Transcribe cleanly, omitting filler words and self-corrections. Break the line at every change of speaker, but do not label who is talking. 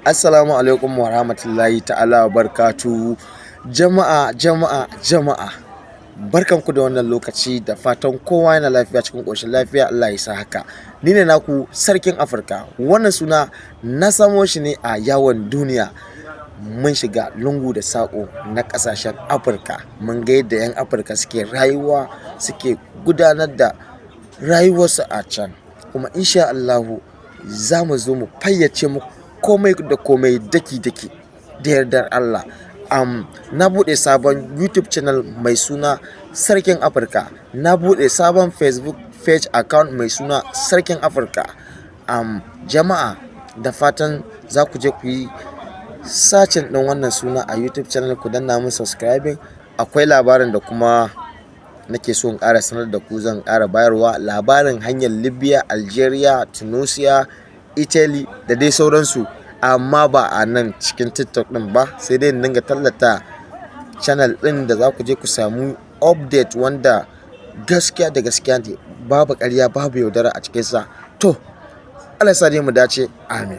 Assalamu alaikum wa rahmatullahi ta'ala wa barakatuhu. Jama'a, jama'a, jama'a. Barkanku da wannan lokaci, da fatan kowa yana lafiya, cikin ƙoshin lafiya, Allah ya sa haka. Ni ne naku Sarkin Afirka. Wannan suna na samo shi ne a yawon duniya. Mun shiga lungu da saƙo na ƙasashen Afirka. Mun ga yadda 'yan Afirka suke rayuwa, suke gudanar da rayuwarsu a can. Kuma insha Allahu za mu zo mu fayyace muku komai da komai daki-daki da yardar Allah. Na buɗe sabon YouTube channel mai suna Sarkin Afirka. Na buɗe sabon Facebook page account mai suna Sarkin Afirka. Jama'a, da fatan za ku je ku yi searching ɗin wannan suna a YouTube channel, ku danna mun subscribing. Akwai labarin da kuma nake so in ƙara sanar da ku, zan ƙara bayarwa labarin hanyar Libya, Algeria, Tunisia, Italy da dai sauransu. Amma ba a nan cikin TikTok ɗin ba, sai dai in dinga tallata channel ɗin da za ku je ku samu update wanda gaskiya da gaskiya ne, babu ƙarya, babu yaudara a cikinsa. To, Allah ya sa dai mu dace. Amin.